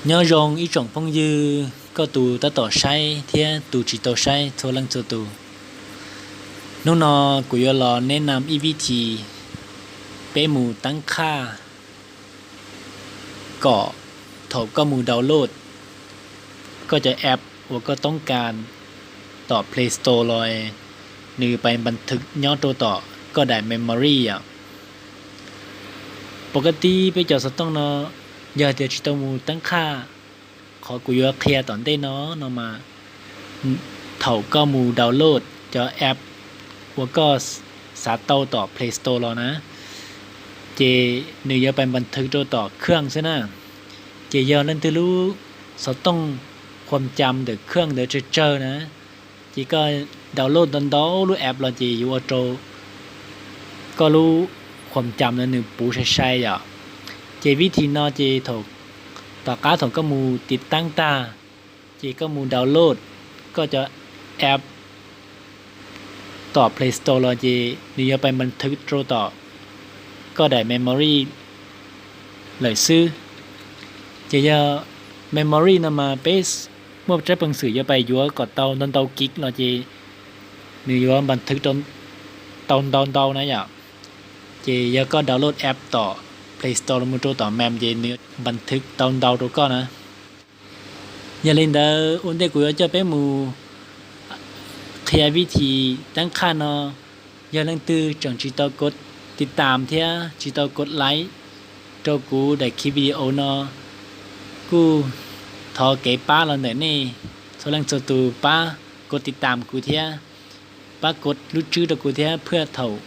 Nyob zoo ib tsoom phooj ywg, koj tus tab tom saib thiab tus tsis tau saib txhua leej txhua tus. Hnub no kuv yuav los nes nam ib vib thim peb mus teeb qhaj kom thaum koj mus download koj cov app uas koj toob kas tom Play Store los, nws pais npas thwv nyob rau tom koj daim memory yom. Pov ka tib peb cov xov tooj no, yog tias tsis tau mus teeb qhaj, qhov kuv yuav qhia tom ntej no no mas, thaum koj mus download cov app uas koj xav tau tom Play Store los na, ces nws yuav pais npas thwv rau tom khaj xwb na. Ces yog leej twg lub xov tooj khuam cam ntawm khaj ntawd tsawg tsawg na, ces koj download ntau ntau lub app los ces yuav ua rau koj lub khuam cam ntawd nws puv sai sai yom. Ces vib thim no ces tom qab thaum koj mus tiv taab tag, ces koj mus download koj cov app tom Play Store los ces nws yuav pais npas thwv rau tom koj daim memory lawm xwb. Ces yog memory no mas peb muaj tseeb peev xwm yuav pais yuav kom tau ntau ntau kis los ces nws yuav npas thwv tau ntau ntau na yom. Ces yog koj download app tom Play Store los mus rau tom Mac ces nws yuav npas thwv tau ntau rau koj na. Yog li ntawd ua ntej kuv yuav coj peb mus qhia vib thim teeb qhaj no, yog leej twg tseem tsis tau kov tiv tam thiab tsis tau kov like rau kuv daim khiv video no, kuj thov kev pab los ntawm nej txhua leej txhua tus pab kov tiv tam kuv thiab, pab kov lub tswb rau kuv thiab, phaj thaum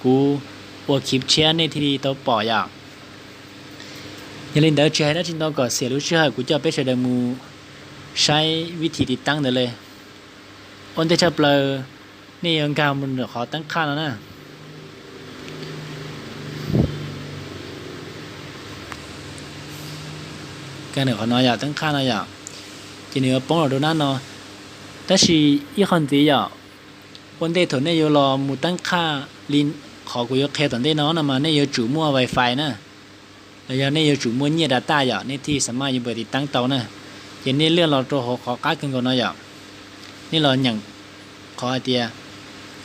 kuv ua khiv tshiab nej thiaj li tau pom yom. Yog li ntawd tsis hais dab tsi ntau, kom xiam lub sij hawm kuv coj peb sawv daws mus saib vib thim tiv taab ntawd li. Ua ntej tshaj plaws nej yuav nkag mus ntawm qhov teeb qhaj no na. Nkag ntawm qhov no yom, teeb qhaj no yom, ces nws yuav poob los rau nab no. Tab sis ib qho ntxiv yom, ua ntej thaum nej yuav los mus teeb qhaj li qhov kuv yuav qhia tom ntej no no mas nej yuav tsum muaj wifi na, los yog nej yuav tsum muaj nyiaj data yom, nej thiaj xam maj yuav npawm tiv taab tau na. Ces nej lwj los rau hauv qhov qab kawg nkaus no yom, nej los nyeem qhov hais tias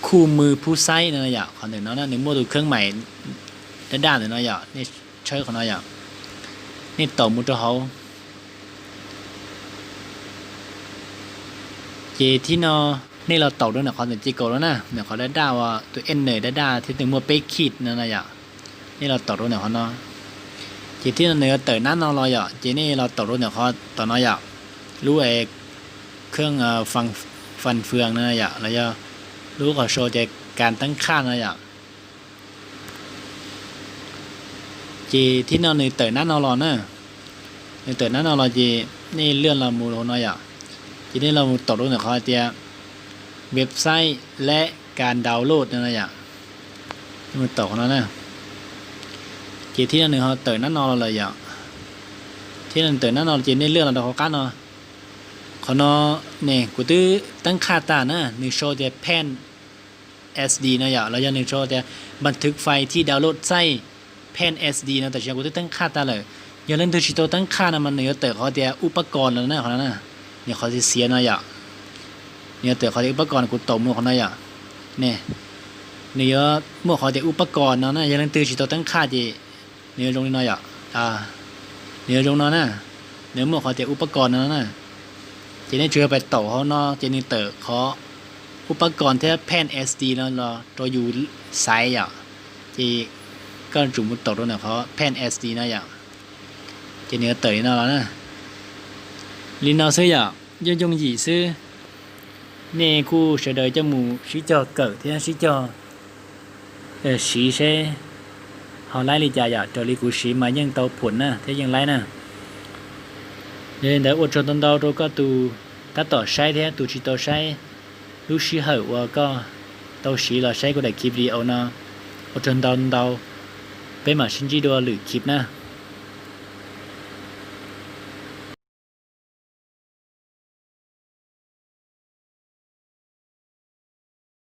khu mws phub xaib no yom, qhov ntawm no nws muaj tus kheeb maim dab daj ntawm no yom, nej tshawb qhov no yom, nej taum mus rau hauv. Ces thib no nej los taum rau ntawm qhov ntawm ces kaum no na, ntawm qhov dab daj uas tus N dab daj thiab nws muaj peb khij no no yom, nej los taum rau ntawm qhov no. Ces thib no nws yuav tawm nab no los yom, ces nej los taum rau ntawm qhov tom no yom, lub kheeb fan fwam no yom, los yog lub qhov sau tias kas teeb qhaj no yom. Ces thib no nws tawm nab no los na, nws tawm nab no los ces nej lwj los mus hauv no yom, ces nej los mus taum rau ntawm qhov tias websiteและการดาวน์โหลด no yom, mus taum qhov no na. Ces thib no nws ho tawm nab no los lawm yom, thib no nws tawm nab no ces nej lwj los rau hauv qab no. Qhov no ne kuv twb teeb qhaj tag na, nws sau tias phen SD no yom, los yog nws sau tias บันทึกไฟล์ที่ดาวน์โหลดใส่แผ่น SD no, tam sim no kuv twb teeb qhaj tag lawm. Yog leej twg tsis tau teeb qhaj no mas nws yuav tawm qhov tias อุปกรณ์ no na, qhov no na, nws qhov xiav xiav no yom, nws yuav tawm qhov tias อุปกรณ์ kuv taum mus qhov no yom. Ne, nws yuav muaj qhov tias อุปกรณ์ no na, yog leej twg tsis tau teeb qhaj ces nws yuav zoo li no yom. Nws yuav zoo no na, nws muaj qhov tias อุปกรณ์ no na. Ces nej tsuas yog pais taum hauv no ces nws tawm qhov อุปกรณ์ thiab phen SD no los rau yus xaiv yom. Ces koj tsum mus taum rau ntawm qhov phen SD no yom. Ces nws yuav tawm li no los na. Li no xwb yom, yooj yooj yim xwb. Nej kuj sawv daws coj mus sib cog kawm thiab sib cog siv seb ho laib li cas yom. Raws li kuv siv mas yeej tau phum na thiab yeej laib na. Yog li ntawd ua tsaug ntau ntau rau koj tus tab tom saib thiab tus tsis tau saib lub sij hawm uas koj tau siv los saib kuv daim khiv video no. Ua tsaug ntau ntau, peb mam sib ntsib dua lwm khiv na.